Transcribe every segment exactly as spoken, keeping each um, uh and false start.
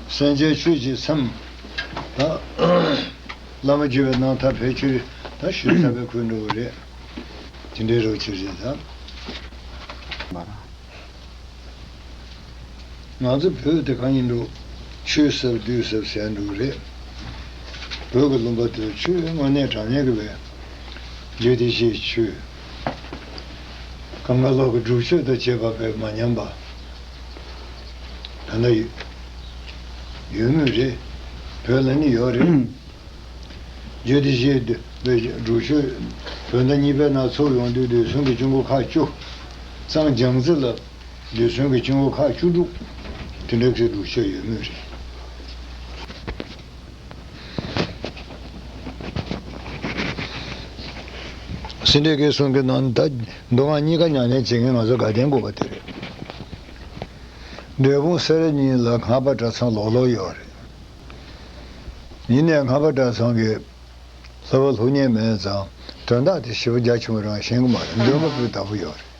སེམས་ཅན་ཆོས་ཀྱི་མཚམས། ད་བླ་མ་བརྒྱུད་པའི་རྣམ་ཐར་ཕལ་ཆེར་ད་ཞུས་ཚར་བའི་ཁུལ་འགྲོ་གི་རེད། དེ་འདྲའི་རོ་ཆེ་རེད་ད། ང་ཚོ་བོད་དེ་གང་ཡིན་འགྲོ། ཆོས་ཟབ་བདུད་ཟབ་ཟེར་འགྲོ་གི་རེད། བོད་ཀྱི་ལུང་པ་དེར་ཆོས་དངོས་གནས་དྲང་གནས་ཀྱི་བས། རྒྱུད་སྡེ་བཞིའི་ཆོས། གང་ག་ལོག་གི་སྒྲུབ་མཆོད་དང་བཅས་པ་བས་མ་ཉམས་པ། ད་ལྟ་ཡོད་མུས་རེད། བོད་ལ་ནི་ཡོད་རེད། རྒྱུད་སྡེ་བཞིའི་སྒྲུབ་མཆོད་བོད་ཟླ་གཉིས་པའི་ནང་ཚོགས་ཡོང་དུས་རྡུལ་ཚོན་གྱི་དཀྱིལ་འཁོར་ཁག་བཅུ། གཙང་སྦྱང་རྩི་ལ་རྡུལ་ཚོན་གྱི་དཀྱིལ་འཁོར་ཁག་བཅུ་དྲུག། དེ་འདྲ་གི་སྒྲུབ་མཆོད་ཡོད་མུས་རེད། སེ་འབྲས་དགེ་གསུམ་གྱི་ནང་ད་མདོ་སྔགས་གཉིས་ཀ་ཉམས་ལེན་བྱེད་མཁན་ང་ཚོ་དགའ་ལྡན་དགོན་པ་དེ་རེད། འབྲས་སྤུངས་སེ་ར་གཉིས་ལ་སྔགས་པ་གྲྭ་ཚང་ལོག་ལོག་ཡོད་རེད། ཡིན་ནའི་སྔགས་པ་གྲྭ་ཚང་གི་སློབ་པ་སློབ་གཉེར་མེད་ཙང་དོན་དག་དེ་ཞེ་པོ་རྒྱ་ཆེན་པོ་རང་ཤེས་གི་མ་རེད། འདོན་པ་པོའི་བདག་པོ་ཡོད་རེད།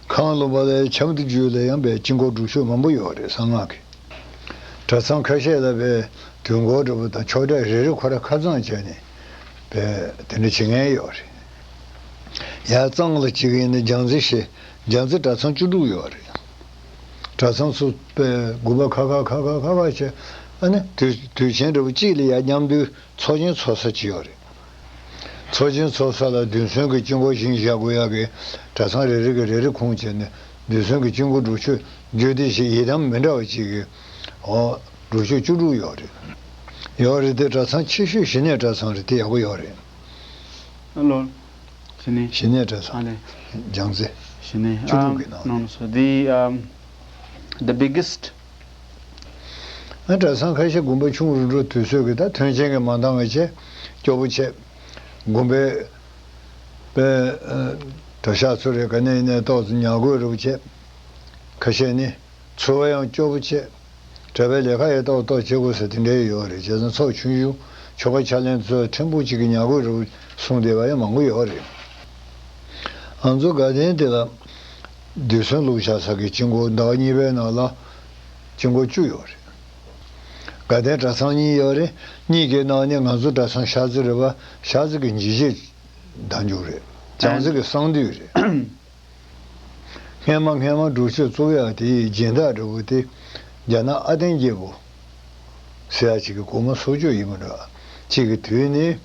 ཁང་ལུང་པ་ལ་ཆབ་མདོ་རྒྱུད་ལ་ཡང་པའི་དཀྱིལ་འཁོར་སྒྲུབ་མཆོད་མང་པོ་ཡོད་རེད་གསང་སྔགས་ཀྱི། གྲྭ་ཚང་ཁ་ཤས་ལ་པའི་དུས་འཁོར་འདྲ་པོ་དང་ཆོས་གྲྭ་རེ་རེ་ཁོ་ར་ཁ་ཚང་བྱས་ནས་པའི་དེ་འདྲ་བྱེད་མཁན་ཡོད་རེད། ཡར་གཙང་ལ་གཅིག་ཡིན་ན་སྦྱང་རྩི་ཞེས་སྦྱང་རྩི་གྲྭ་ཚང་བཅུ་དྲུག་ཡོད་རེད། གྲྭ་ཚང་ཚོ་པའི་དགོན་པ་ཁ་ཁ་ཁ་ཁ་ཁ་ཁ་བྱས། ཨ་ནི་དུས་དུས་ཆེན་འདྲ་པོ་གཅིག་ལ་ཡར་མཉམ་འདུས་ཚོགས་ཆེན་ཚོགས་ས་ཅིག་ཡོད་རེད། ཚོགས་ཆེན་ཚོགས་ས་ལ་རྡུལ་ཚོན་གྱི་དཀྱིལ་འཁོར་བཞེངས་བཞག་དགོས་ཡག་གི་གྲྭ་ཚང་རེ་རེ་གི་རེ་རེ་ཁུངས་བྱས་ནས་རྡུལ་ཚོན་གྱི་དཀྱིལ་འཁོར་སྒྲུབ་མཆོད་རྒྱུད་སྡེ་བཞི་ཡི་དམ་མི་འདྲ་བ་གཅིག་གི་འོ་སྒྲུབ་མཆོད་བཅུ་དྲུག་ཡོད་རེད། ཡོད་རེད་དེ་གྲྭ་ཚང་ཆེ་ཤོས་ཞི་གནས་གྲྭ་ཚང་རེད་དེ་ཡག་པོ་ཡོད་རེད། ཨ་ལོ། ཞི་གནས། ཞི་གནས་གྲྭ་ཚང་། ཨ་ལེ། སྦྱང་རྩི། ཞི་གནས། བཅུ་དྲུག་གི་ནང་ནང་སོ་the um the biggest ཨ་གྲྭ་ཚང་ཁ་ཤས་དགོན་པ་ཆུང་རུ་འགྲོ་དུས་ཚོད་ཀྱི་ད་མཐུན་རྐྱེན་གྱི་མ་འདང་བའི་ཆེད་སྐྱོ་པོ་ཆེ། དགོན་པའི་པའི་གྲྭ་ཤག་ཚོ་རེ་ག་ནས་ཡིན་ནའི་ཏོག་ཙམ་ཉལ་དགོས་རུ་བྱེད། ཁ་ཤས་ནི་འཚོ་བ་ཡང་སྐྱོ་པོ་བྱེད། གྲྭ་པའི་ལས་ཀ་ཡང་ཏོག་ཏོག་བྱེད་དགོས་ཟེར་དེ་འདྲའི་ཡོད་རེད། བྱས་ཙང་ཚོགས་ཆུང་ཆུང་ཆོ་ག་ཕྱག་ལེན་ཚོ་ཕྲན་བུ་གཅིག་གི་ཉལ་དགོས་རུ་གསུངས་བསྡད་པ་ཡང་མང་པོ་ཡོད་རེད། ང་ཚོ་དགའ་ལྡན་དེ་ལ་རྡུལ་ཚོན་བླུགས་བཞག་ས་གི་དཀྱིལ་འཁོར་ཟླ་བ་གཉིས་པའི་ནང་ལ་དཀྱིལ་འཁོར་བཅུ་ཡོད་རེད། དགའ་ལྡན་གྲྭ་ཚང་གཉིས་ཡོད་རེད། གཉིས་ཀྱི་ནང་ནས་ང་ཚོ་གྲྭ་ཚང་ཤར་རྩེ་རེད་པ། ཤར་རྩེ་གི་འཇིགས་བྱེད་བདག་འཇུག་རེད། བྱང་རྩེ་གི་གསང་འདུས་རེད། སྔས་མ་སྔས་མ་སྒྲུབ་མཆོད་བཙུགས་ཡག་དེའི་སྦྱིན་བདག་འདྲ་པོ་དེ་རྒྱ་ནག་ཨ་བརྟན་རྒྱལ་པོ་ཟེར་ཡག་ཅིག་གི་གོང་མ་སོར་ཆུད་ཡིན་པ་འདྲ། གཅིག་གི་དུས་ནས་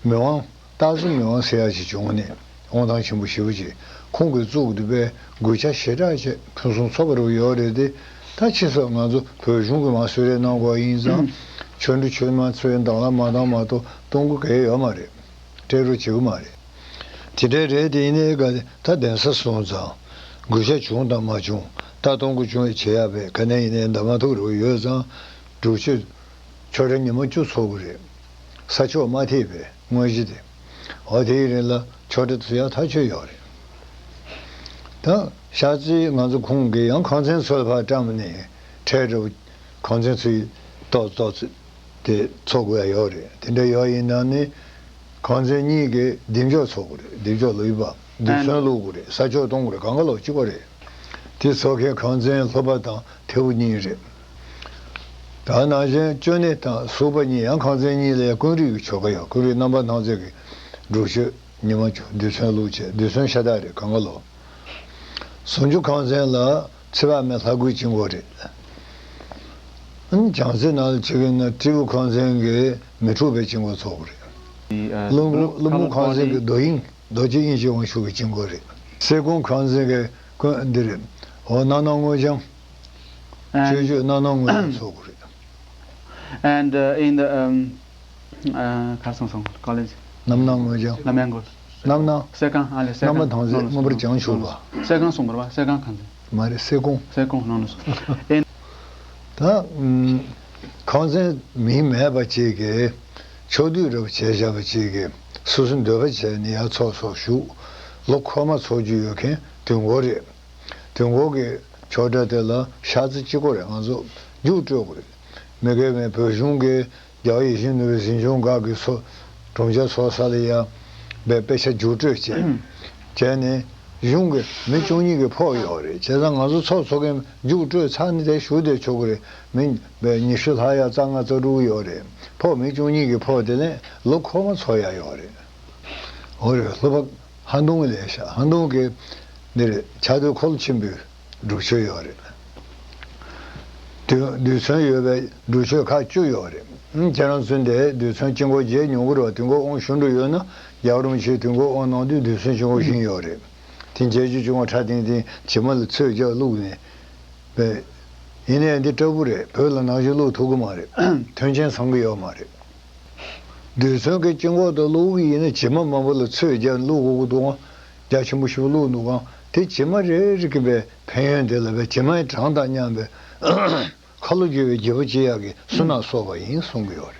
མི་དབང་སྟག་རྩེ་མི་དབང་ཟེར་ཡག་ཅིག་བྱུང་ནས་དབང་ཐང་ཆེན་པོ་ཞེ་པོ་ཅིག་ཁོང་གིས་བཙུགས་འདུག་པས་དགོས་ཆ་ཞེ་དྲག་བྱས་ཕུན་སུམ་ཚོགས་པ་རུ་ཡོད་རེད་དེ། ད་ཕྱིས་སུ་ང་ཚོ་བོད་གཞུང་གི་མ་གསོལ་རས་གནང་དགོས་ཡིན་ཙང་ཆོ་འཕྲུལ་ཆོས་མ་ཚོའི་དང་བླངས་མ་བཏང་མ་གཏོགས་གཏོང་གི་གལ་ཡོད་མ་རེད། སྤྲད་རོགས་བྱེད་གི་མ་རེད། དེ་འདྲའི་རེད་དེ་ཡིན་ནའི་ག་ད་གདན་ས་སོང་ཙང་དགོས་ཆ་བྱུང་དང་མ་བྱུང་ད་གཏོང་དགོས་བྱུང་བྱེད་ཡག་བས་ག་ནས་ཡིན་ནའི་འདམ་མ་ཐུག་རོགས་ཡོད་ཙང་སྒྲུབ་མཆོད་ཆོ་འཕྲུལ་ཉི་མ་བཅུ་ཚོགས་གི་རེད། ས་ཕྱོགས་མ་ཐེག་པའི་དངོས་གཞི་དེ། འོ་དེའི་རིང་ལ་ཆོ་འཕྲུལ་ཚོ་ཡག་ཐག་ཆོད་ཡོད་རེད། ད་ཤར་རྩེའི་ང་ཚོ་ཁོང་གིས་ཡང་ཁང་ཚན་ཚོ་ལ་ཕར་བཀྲམ་ནས་ཁྲལ་འདྲ་པོ་ཁང་ཚན་ཚོའི་ཏོག་ཏོག་ཙི་དེ་ཚོགས་དགོས་ཡ་ཡོད་རེད། དེ་འདྲ་ཡོད་ཡིན་ན་ནི་ཁང་ཚན་གཉིས་ཀྱི་སྡིབ་འཇོག་ཚོགས་དགོས་རེད། སྡིབ་འཇོག་ལ་ཡོད་པ་རྡུལ་ཚོན་བླུགས་དགོས་རེད། ས་ཆོག་གཏོང་དགོས་རེད། གང་ག་ལོག་གཅིག་པ་རེད། དེ་ཚོགས་མཁན་ཁང་ཚན་སློབ་པ་དང་ཐེའུ་གཉིས་རེད། ད་ནང་བཞིན་ཅོ་ནེ་དང་སུག་པ་གཉིས་ཡང་ཁང་ཚན་གཉིས་ལ་ཀུན་རིག་གི་ཆོ་ག་ཡོད། ཀུན་རིག་རྣམ་པར་སྣང་མཛད་ཀྱི་སྒྲུབ་མཆོད་ཉི་མ་བཅུ་རྡུལ་ཚོན་བླུགས་བྱས་རྡུལ་ཚོན་ཤ་སྟག་རེད། གང་ག་ལོག་ཟུང་འཇུག་ཁང་ཚན་ལ་ཚེ་དཔག་མེད་ལྷ་སྐུའི་དཀྱིལ་འཁོར་རེད། ཨ་ནི་བྱང་རྩེ་ནང་ལ་བྱེད་ཀྱི་ན་སྤྲེའུ་ཁང་ཚན་གྱི་མི་འཁྲུགས་པའི་དཀྱིལ་འཁོར་ཚོགས་པ་རེད། ཀླུ་ཀླུ་མུ་ཁང་ཚན་གྱི་རྡོ་དབྱིངས་རྡོ་རྗེ་དབྱིངས་ཀྱི་དབང་ཕྱུག་གི་དཀྱིལ་འཁོར་རེད། སེ་གོང་ཁང་ཚན་གྱི་ཀུན་འདི་རེད། འོ་སྣང་སྣང་དངོས་འབྱུང་། And སྤྱོད་བརྗོད་སྣང་སྣང་དངོས་འབྱུང་ཚོགས་པ་རེད། And uh, in the um, uh, ཁ་སང་སོང་ཀོ་ལེ་ཇི། རྣམ་སྣང་དངོས་འབྱུང་། ལམ་ཡང་གོ། རྣམ་སྣང་། སེ་གང་ཨ་ལེ་སེ་གང་། རྣམ་པ་ཐང་ཟད་མངོན་པར་བྱང་ཆུབ་པ། སེ་གང་སོང་བར་བ་སེ་གང་ཁང་ཚན། མ་རེད་སེ་གོང་། སེ་གོང་ནང་ནས་སོང་། ཨེ། ད་ཁང་ཚན་མིང་མེད་པ་ཅིག་གིས་ཕྱོགས་བསྡུས་རབ་བྱས་བཞག་པ་ཅིག་གིས་སོ་སོའི་འདོད་པ་བྱས་ནས་ཡར་ཚོགས་ཚོགས་བཞུགས། ལོ་འཁོར་མ་ཚོགས་རྒྱུ་ཡོད་མཁན་དུས་འཁོར་རེད། དུས་འཁོར་གྱི་ཆོ་འཕྲུལ་དེ་ལ་ཤར་རྩེ་གཅིག་པོ་རེད། ང་ཚོ་རྒྱུགས་སྤྲོད་དགོས་རེད། མི་དགེ་བའི་བོད་གཞུང་གི་རྒྱལ་བ་ཡིད་བཞིན་ནོར་བུའི་གཟིམ་ཆུང་སྒར་གྱི་ཚོ་གྲོང་ཁྱེར་ཚོགས་ས་ལ་ཡ་བའི་དཔེ་ཆ་རྒྱུགས་སྤྲོད་བྱས། བྱས་ནས་ གཞུང་གི་མི་བཅུ་གཉིས་ཀྱི་ཕོགས་ཡོད་རེད། བྱས་ཙང་ང་ཚོ་ཚོགས་འཚོགས་མཁན་རྒྱུགས་སྤྲོད་ཚར་ནས་དེ་བཞུགས་བསྡད་ཆོག་གི་རེད། མི་ཉི་ཤུ་ལྷག་ཡ་རྩ་ལྔ་རྩ་དྲུག་ཡོད་རེད། ཕོགས་མི་བཅུ་གཉིས་ཀྱི་ཕོགས་དེ་ལས་ལོ་འཁོར་མ་ཚོགས་ཡ་ཡོད་རེད། འོ་རེད། སློབ་པ་ཧན་ཏུང་ལས་ཤག་ཧན་ཏུང་གི་འདིར་ཕྱག་སྟོད་འཁོར་ལོ་ཆེན་པོའི་སྒྲུབ་མཆོད་ཡོད་རེད། རྡུལ་རྡུལ་ཚོན་ཡོད་པའི་སྒྲུབ་མཆོད་ཁག་བཅུ་ཡོད་རེད། ཁྱེད་རང་ཚོ་འདིར་རྡུལ་ཚོན་དཀྱིལ་འཁོར་མཇལ་མྱོང་གི་རེད་པ། དུས་འཁོར་དབང་ཞུ་འགྲོ་ཡོད་ན། རྒྱལ་བ་རིན་པོ་ཆེས་དུས་འཁོར་དབང་གནང་དུས་རྡུལ་ཚོན་དཀྱིལ་འཁོར་བཞེངས་ཡོད་རེད། དེ་མཇལ་རྒྱུ་བྱུང་བ། ཁྲ་ཐིང་ཐིང་བྱེ་མ་ལ་ཚོས་རྒྱག་བླུགས་ནས་པས། ཡིན་ནའི་འདི་སྐྲ་བོ་རེད། བོད་ལ་ནང་བཞིན་བླུགས་ཐུབ་ཀྱི་མ་རེད། མཐུན་རྐྱེན་ཚང་གི་ཡོད་མ་རེད། རྡུལ་ཚོན་གྱི་དཀྱིལ་འཁོར་དུ་བླུགས་ཀྱི་ཡིན་ན་བྱེ་མ་མང་པོ་ལ་ཚོས་རྒྱག་བླུགས་དགོས་ཀྱི་འདུག་ག་རྒྱ་ཆེན་པོ་ཞིག་བླུགས་འདུག་ག་དེ་བྱེ་མ་རེ་རེ་གི་པའི་ཕན་ཡོན་དེ་ལ་པའི་བྱེ་མའི་གྲངས་དང་མཉམ་པའི་ཁ་ལོ་བསྒྱུར་བའི་བརྒྱུད་པ་བྱེད་ཡག་གི་སུན་སྣ་གསོག་པ་ཡིན་གསུང་གི་ཡོད་རེད།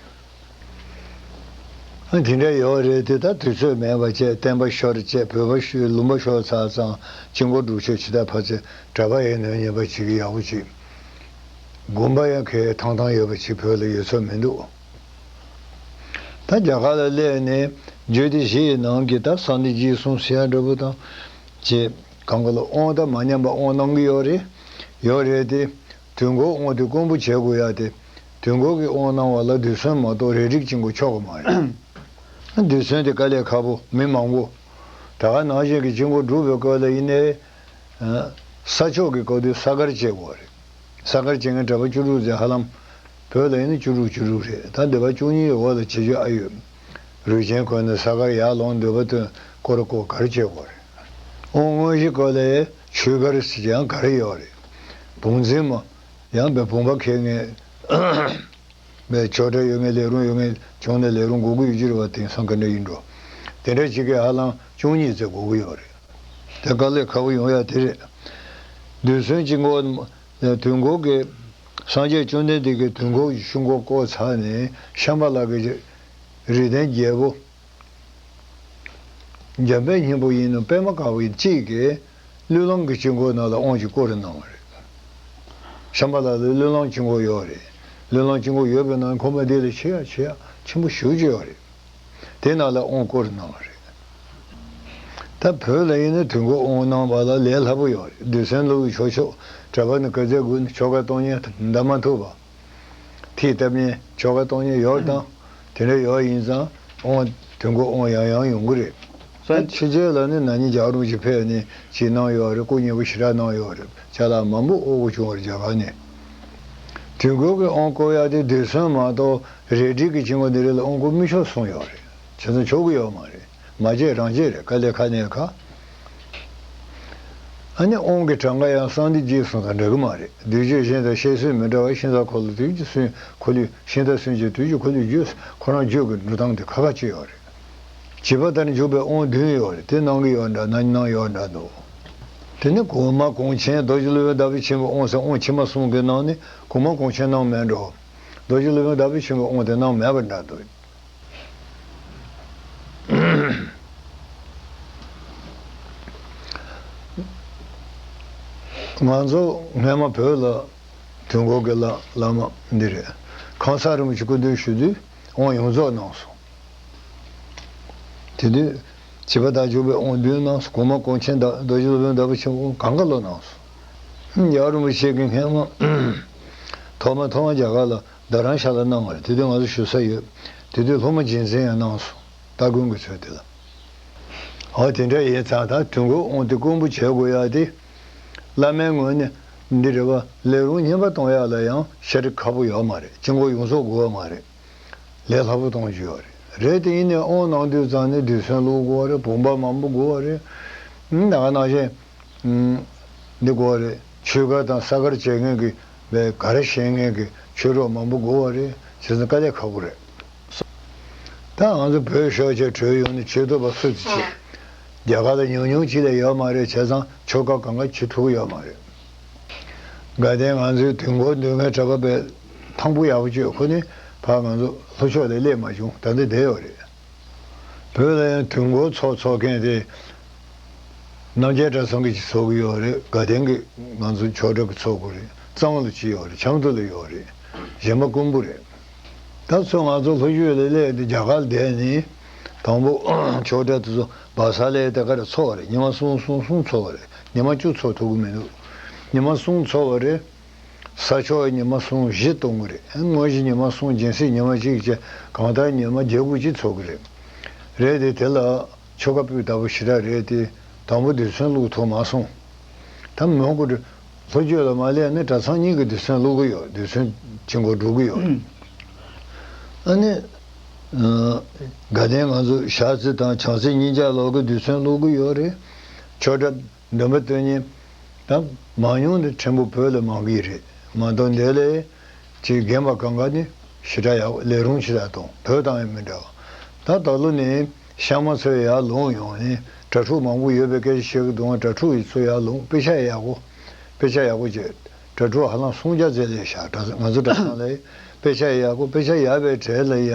ཨ། དེ་འདྲ་ཡོད་རེད་དེ། ད་དུས་ཚོད་མེད་པ་བྱས། བསྟན་པ་ཤོར་བྱས། བོད་པ་ཤོར། ལུང་པ་ཤོར་ཚར་ཙང་དཀྱིལ་འཁོར་སྒྲུབ་མཆོད་ཇི་ལྟར་ཕར་ཚུར་གྲྭ་པ་ཡང་ནོར་ཉེས་པ་ཅིག་ཡག་པོ་ཅིག་དགོན་པ་ཡང་གལ་ཐང་ཐང་ཡོད་པ་ཅིག་བོད་ལ་ཡོད་ཚོད་མི་འདུག་ད་རྒྱ་གར་ལ་སླེབས་ནས་རྒྱུད་སྡེ་བཞི་ཡི་ནང་གི་ད་གསང་བདེ་རྗེས་གསུམ་ཟེར་ཡ་འདྲ་པོ་དང་བཅས། གང་ག་ལ་དབང་ད་མ་ཉམས་པ་དབང་གནང་གི་ཡོད་རེད། ཡོད་རེད་དེ། དུས་འཁོར་དབང་དེ་དཀོན་པོ་བྱེད་དགོས་ཡ་དེ། དུས་འཁོར་གྱི་དབང་གནང་བ་ལ་རྡུལ་ཚོན་མ་གཏོགས་རས་རིགས་དཀྱིལ་འཁོར་ཆོག་གི་མ་རེད། རྡུལ་ཚོན་དེ་དཀའ་ལས་ཁག་པོ། མི་མང་པོ། ད་ག་ནང་བཞིན་གྱི་དཀྱིལ་འཁོར་སྒྲུབ་པའི་སྐབས་ལ་ཡིན་ནའི། ས་ཕྱོགས་ཀྱི་སྐབས་དུས་ས་དཀར་བྱེད་དགོས་རེད། ས་དཀར་བྱེད་མཁན་གྲྭ་པ་བཅུ་དྲུག་ཙམ་ཧ་ལམ། བོད་ལ་ཡིན་ན་བཅུ་དྲུག་བཅུ་དྲུག་རེད། ད་འདི་པ་བཅུ་གཉིས་འོག་ལ་བྱེད་རྒྱུ་ཨ་ཡོད། རུས་ཆེན་གོན་ནས་ས་དཀར་ཡར་ལོངས། འདོད་པ་སྟོན། སྐོར་སྐོར་གར་བྱེད་དགོས་རེད། དབང་དངོས་གཞི་སྐོར་ལ་ཆོས་གར་ཟེར་ཡང་གར་ཡོད་རེད། བུམ་འཛིན་མ། ཡང་པའི་བུམ་པ་འཁྱེར་མཁན། པའི་ཆོས་གྲྭ་ཡོད་མཁན། ལས་རུང་ཡོད་མཁན་བྱུང་ན་ལས་རུང་དགོས་ཀྱི་ཡོད་ཀྱི་རེད་པ། དེང་སང་ག་འདྲ་ཡིན་འགྲོ། དེ་འདྲ་ཅིག་གི་ཧ་ལམ་བཅུ་གཉིས་ཙམ་དགོས་ཀྱི་ཡོད་རེད། དེ་དཀའ་ལས་ཁག་པོ་ཡོང་ཡ་དེ་རེད། རྡུལ་ཚོན་དཀྱིལ་འཁོར། དུས་འཁོར་གྱི། སངས་རྒྱས་བཅོམ་ལྡན་འདས་ཀྱིས་དུས་འཁོར་གྱི་དཀྱིལ་འཁོར་བསྐོར་ཚར་ནས་ཤམྦྷ་ལ་གི་རིགས་ལྡན་རྒྱལ་པོ། འཇམ་དཔལ་སྙིང་པོ་ཡིན་ནོ། པདྨ་དཀར་པོ་ཡིན་གཅིག་གིས་བློས་བསླངས་ཀྱི་དཀྱིལ་འཁོར་ནང་ལ་དབང་ཅིག་བསྐུར་གནང་བ་རེད། ཤམྦྷ་ལ་ལ་བློས་བསླངས་དཀྱིལ་འཁོར་ཡོད་རེད། བློས་བསླངས་དཀྱིལ་འཁོར་ཡོད་པའི་ནང་ཁོ་མ་དེ་ལས་ཆེ་ཡ་ཆེ་ཡ་ཆེན་པོ་ཞེ་པོ་ཅིག་ཡོད་རེད། དེ་ནང་ལ་དབང་བསྐུར་གནང་བ་རེད། ད་བོད་ལ་ཡིན་ན་དུས་འཁོར་དབང་གནང་བ་ལ་ལས་སླ་པོ་ཡོད་རེད། རྡུལ་ཚོན་བླུགས་ཆོག་ཆོག་གྲྭ་པ་ནི་ག་ཚད་དགོས་ན་ཆོ་ག་གཏོང་མཁན་འདའ་མ་ཐུབ་པ། ཐིག་བཏབ་མཁན་ཆོ་ག་གཏོང་མཁན་ཡོད་དང་། དེ་འདྲ་ཡོད་ཡིན་ཙང་དབང་དུས་འཁོར་དབང་ཡང་ཡང་ཡོང་གི་རེད། ད་ཕྱི་རྒྱལ་ལ་ནི་ན་ནིང་རྒྱལ་བ་རིན་པོ་ཆེ་ཕེབས་ནས་ཅིག་གནང་ཡོད་རེད། སྐུ་མཉེལ་པོ་ཞེ་དྲག་གནང་ཡོད་རེད། ཅ་ལག་མང་པོ་དབོར་དགོས་བྱུང་བ་རེད་རྒྱ་གར་ནས། དུས་འཁོར་གྱི་དབང་བསྐུར་ཡག་དེ་རྡུལ་ཚོན་མ་གཏོགས་རས་བྲིས་ཀྱི་དཀྱིལ་འཁོར་འདི་རིགས་ལ་དབང་བསྐུར་མི་ཆོག་གསུངས་ཡོད་རེད། བྱས་ཙང་ཆོག་གི་ཡོད་མ་རེད། མ་བྱས་རང་བྱས་རེད། དཀའ་ལས་ཁག་ནས་ཁག་ཨ་ནི་དབང་གི་གྲངས་ཀ་ཡང་གསང་བདེ་རྗེས་གསུམ་དང་འདྲ་གི་མ་རེད། བསྡུས་བརྗོད་གཞན་དང་བཤད་སྲོལ་མི་འདྲ་བ། ཤིང་རྟ་འཁོར་ལོ་དུས་ཀྱི་སུན་འཁོར་ལོས། ཤིང་རྟ་སུན་འབྱིན་དུས་ཀྱི་འཁོར་ལོས་བརྗོད། ཁོ་རང་བརྗོད་ཀྱི་འགྲོ་སྟངས་དེ་ཁ་ཁ་ཅིག་ཡོད་རེད། བྱིས་པ་ལྟར་འཇུག་པའི་དབང་བདུན་ཡོད་རེད། དེ་གནང་གི་ཡོད་འདྲ། ན་ནིང་གནང་ཡོད་འདྲ་འདུག་དེ་ནི་གོང་མ་གོང་ཆེན་རྡོ་རྗེ་སློབ་དཔོན་ཟླ་བ་ཆེན་པོའི་དབང་ཟེར། དབང་ཕྱི་མ་གསུམ་གྱི་ནང་ནས་གོང་མ་གོང་ཆེན་གནང་མེད་འགྲོ། རྡོ་རྗེ་སློབ་དཔོན་ཟླ་བ་ཆེན་པོའི་དབང་དེ་གནང་མེད་པ་འདྲ་འདུག་ང་ཚོ་སྔས་མ་བོད་ལ་དུས་འཁོར་གྱི་བླ་བླ་མ་འདི་རེད། ཁང་གསར་རིན་པོ་ཆེ་སྐུ་མདུན་བཞུགས་དུས་དབང་ཡོངས་རྫོགས་གནང་སོང་། དེ་དུས་བྱིས་པ་ལྟར་འཇུག་པའི་དབང་བདུན་གནང་སོང་། གོང་མ་གོང་ཆེན་དང་རྡོ་རྗེ་སློབ་དཔོན་ཟླ་བ་ཆེན་པོ་གང་ག་ལ་གནང་སོང་། རྒྱལ་བ་རིན་པོ་ཆེ་གིས་སྔས་མ་ཐོག་མ་ཐོག་མ་རྒྱ་གར་ལ་རྡ་རམ་ཤ་ལ་གནང་བ་རེད། དེ་དུས་ང་ཚོ་བཞུགས་ས་ཡོད། དེ་དུས་སློབ་མ་རྒྱུན་འཛིན་ཡང་གནང་སོང་། སྟ་གོན་གྱི་ཚུལ་དེ་ལ། འོ་དེ་འདྲ་ཡིན་ཙང་ད་དུས་འཁོར་དབང་དེ་དཀོན་པོ་བྱེད་དགོས་ཡ་དེ། བླ་མའི་ངོས་ནས་འདི་རེད་པ། ལས་རུང་སྙན་པ་གཏོང་ཡ་ལ་ཡང་ཤ་རིག་ཁག་པོ་ཡོད་མ་རེད། དཀྱིལ་འཁོར་ཡོངས་རྫོགས་དགོས་པ་མ་རེད། ལས་སླ་པོ་གཏོང་རྒྱུ་ཡོད་རེད། རེད་དེ་ཡིན་ནའི་དབང་གནང་དུས་ཙང་ནས་རྡུལ་ཚོན་བླུགས་དགོས་པ་རེད། བུམ་པ་མང་པོ་དགོས་པ་རེད། ད་ག་ནང་བཞིན། འདི་དགོས་པ་རེད། ཆོས་གར་དང་ས་གར་བྱེད་མཁན་གྱི་བའི་གར་ཤེས་མཁན་གྱི་ཆོས་གྲོགས་མང་པོ་དགོས་པ་རེད། བྱས་ཙང་དཀའ་ལས་ཁག་པོ་རེད། ད་ང་ཚོ་བོད་ཤོག་ཆས་གྲོལ་ཡོང་ནས་ཆོས་ཐོག་པ་སུ་དེ་བྱེད། རྒྱ་གར་ལ་ཉུང་ཉུང་ཅིག་ལས་ཡོད་མ་རེད། བྱས་ཙང་ཆོ་ག་གང་ག་བྱེད་ཐུབ་ཀྱི་ཡོད་མ་རེད། དགའ་ལྡན་ང་ཚོའི་དུས་འཁོར་འདོན་མཁན་གྲྭ་པ་པའི་ཐང་པོ་ཡག་པོ་བཅོས། ཁོ་ནི་ཕར་ང་ཚོ་ལྷོ་ཕྱོགས་ལ་སླེབས་མ་བྱུང་། ད་ལྟ་བསྡད་ཡོད་རེད། བོད་ལ་ཡང་དུས་འཁོར་ཚོགས་འཚོགས་མཁན་དེ། རྣམ་རྒྱལ་གྲྭ་ཚང་གིས་ཅིག་ཚོགས་ཀྱི་ཡོད་རེད། དགའ་ལྡན་གྱིས་ང་ཚོ་ཆོས་གྲྭ་གིས་ཚོགས་ཀྱི་རེད། གཙང་ལ་ཅིག་ཡོད་རེད། ཆབ་མདོ་ལ་ཡོད་རེད། གཞན་པ་དཀོན་པོ་རེད། ད་ཚོ་ང་ཚོ་ལྷོ་ཕྱོགས་ལ་སླེབས་ཏེ་རྒྱ་གར་ལ་བསྡད་ནས། དང་པོ་ཆོས་གྲྭ་དེ་ཚོ་བག་ཚ་ལས་དེ་ག་རེ་འཚོགས་པ་རེད། ཉི་མ་གསུམ་གསུམ་གསུམ་འཚོགས་པ་རེད། ཉི་མ་བཅུ་འཚོགས་ཐུབ་ཀྱི་མི་འདུག་ཉི་མ་གསུམ་འཚོགས་པ་རེད། ས་ཆོག་ཉི་མ་གསུམ་བཞི་གཏོང་གི་རེད། དངོས་གཞི་ཉི་མ་གསུམ་སྦྱིན་སྲེག་ཉི་མ་གཅིག་བྱས། གང་ལྟར་ཉི་མ་བརྒྱད་དགུ་ཅིག་འཚོགས་ཀྱི་རེད། རེད་དེ། དེ་ལ་ཆོ་ག་སྤུས་དག་པོ་ཞེ་དྲག་རེད་དེ། དང་པོ་རྡུལ་ཚོན་བླུག་ཐུབ་མ་སོང་། ད་མོན་གྷོ་ལྷོ་རྒྱུད་ལ་མ་སླེབས་ནས་གྲྭ་ཚང་གཉིས་ཀྱི་རྡུལ་ཚོན་བླུག་གི་ཡོད། རྡུལ་ཚོན་དཀྱིལ་འཁོར་སྒྲུག་གི་ཡོད། ཨ་ནི། ཨ། དགའ་ལྡན་ང་ཚོ་ཞག་རྩི་དང་བྱང་རྩི་གཉིས་ཆ་ལོག་གི་རྡུལ་ཚོན་བླུག་གི་ཡོད་རེད། ཆོས་གྲྭ་འདོན་པ་སྟོན་མཁན་ད་མང་ཉུང་དེ་ཕྲན་བུ་བོད་ལ་མང་གི་རེད་མ་གཏོགས། འདི་ལས་ཅིག་རྒན་པ་གང་ག་ནི་ཞེ་དྲག་ཡག་པོ། ལས་རུང་ཞེ་དྲག་གཏོང་། བོད་དང་ཡང་མི་འདྲ་བ། ད་ད་ལོ་ནི་ཤག་མ་ཚོ་ཡར་ལོངས་ཡོང་ནས། གྲྭ་ཕྲུག་མང་པོ་ཡོད་པའི་སྐད་ཆ་བཤད་གི་འདུག་གྲྭ་ཕྲུག་ཡི་ཚོ་ཡར་ལོངས། དཔེ་ཆ་ཡག་པོ། དཔེ་ཆ་ཡག་པོ་བྱས། གྲྭ་ཕྲུག་ཧ་ལམ་སུམ་བརྒྱ་ཙམ་སླེབས་ཤག་གྲྭ་ང་ཚོ་གྲྭ་ཚང་ལ་དཔེ་ཆ་ཡག་པོ། དཔེ་ཆ་ཡག་པའི་གྲས་ལ་ཡ།